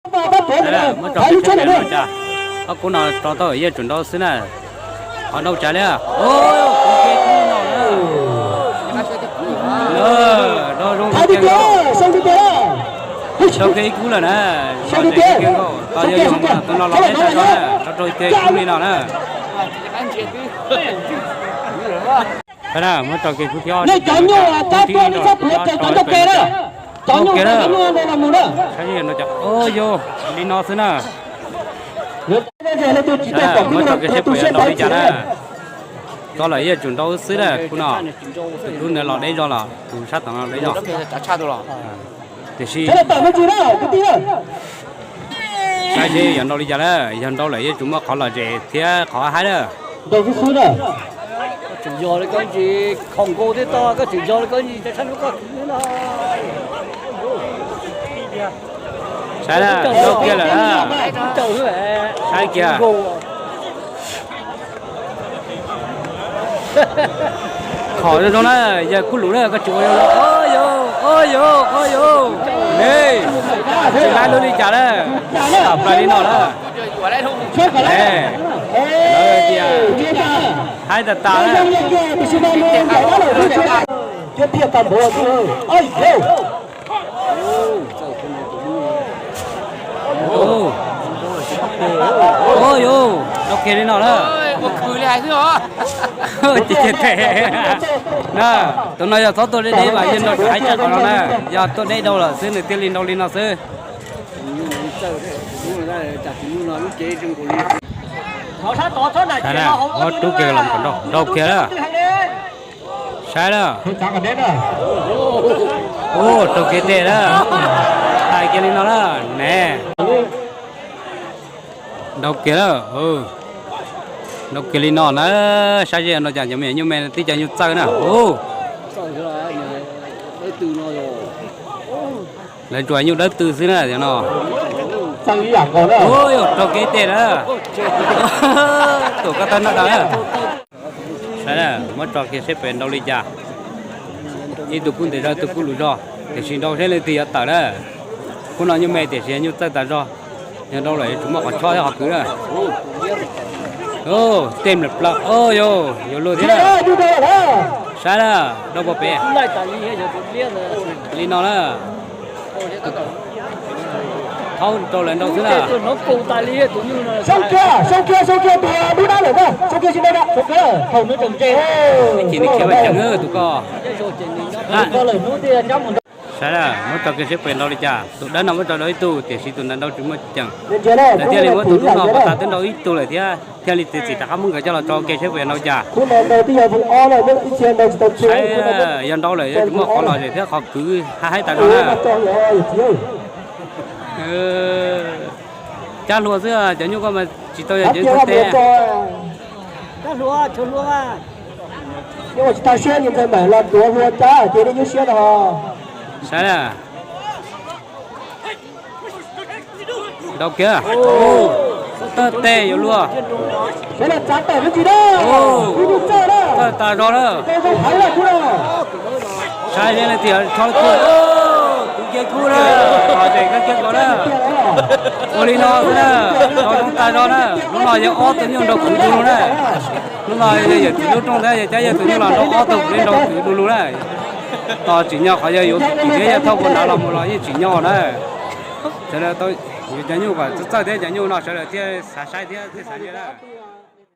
Muab tso peb tsheb pem no cas, ob kub no rau tau Yaj Tsum nrau xwb na. Qhov nrau cas li, kuv ke kub no na. Nrau zoo ke, rau ke ib kub lawm na. Tau yog yog tus no los deb tas zog na, rau rau ke kub li no na. Muab tso ke kub thiab, cov nyuj cov tuaj neb txhob puav cov nrau pem na. Cov nyuj cov nyuj no los mus na. Saib no cas, o yog li no xwb na. Muab tso ke seb puas yog nrau li cas na. Tso lawm Yaj Tsum nrau xwb na, kub no. Tus dub ntawd los deb zog los, tus sab tom no deb zog. Tiam sis saib seb yog nrau li cas na, yog nrau lawm Yaj Tsum muaj qhov lom zem thiab qhov haib na. Tseem yog li koj ntsis, khoom nkaus thiab tau, koj tseem yog li koj ntsis, tseem sab lub koj khwv no. Saib na, nrau kiag lawm na. Saib kiag. Khom zoo zoo na, yawg kub lus na, koj tsis ua zoo, o yog, o yog, o yog, ne, tsis laib lub li cas na, tam plaws li no na. Lawv tias haib tas tas na. Ua yus, nrau kiag li no na. Ces tes na, tus no yog txhob tuaj deb deb mas yeej nrau tsum haib tshaj qhov no na. Yog tuaj deb dhau lawm xwb nws thiaj li nrau li no xwb. Muab rub kiag los kom nrau, nrau kiag na. Saib na. Ua rau kiag tes na. Hais kiag li no na. Ne. Nrau kiag na. Nrau kiag li no na. Saib seb no cas cov me nyuj me tib co nyuj txawj na. Lawv tsuas nyuj dawb tw xwb na no. Rau kiag tes na. Tus koj tawb no da. Saib na, muab tso kiag seb pem nrau li cas. Ib tug kub ntev zog ib tug kub luv zog, tiam sis nrau seb leej twg yuav tawm na. Kub no nyuj me tiam sis nyuj txawj tas zog. Yog nrau lawm yuav tsum muaj qhov chob thiab qhov kwv na. Tej mlawm plaws, o yog yuav luag thiab na. Saib na, nrau pem. Li no na. Thaub rau lawv nrau xwb na. Ib chim nws khiav mas ceev tus ko. Saib na, muab tso kiag seb pem nrau li cas, tus dawb no muab tso rau ib tug tiam sis tus ntawd nrau tsis muaj ceem. Lawv thiaj li muab tus dub no pov tas twb nrau ib tug lawm thiab, thiaj li txiav txim rov qab muab nkawd coj los tso ke seb pem nrau cas. Saib, yog nrau lawm yuav tsum muaj qhov lom zem thiab qhov kwv haib tas zog na. Cab hlua xwb, cov nyuj koj mas tsis tau yog cov nyuj tes. Saib na. Nrau kiag. Tawj tes yuav luag. Tawj tas zog na. Saib seb leej twg rho lub kub. Kuv kiag kub na. Lom zem kawg kiag nkaus na. Ua li no xwb na. Nrau zoo tas zog na. Hnub no yog ob tug nyuj nrau kwv du lug na. Hnub no yog yawm txiv lub rooj thiab yog cab yawg tus nyuj los nrau ob tug kuv li nrau kwv du lug na. Tos tsim nyog qhov yog yuav tus kwv thiab yog thauj kua nrad los mus los yeej tsim nyog na. Sawv daws tau, yuav cov nyuj kom txawj txawj thiab cov nyuj no sawv daws thiaj xav saib thiab thiaj xav nyiam na.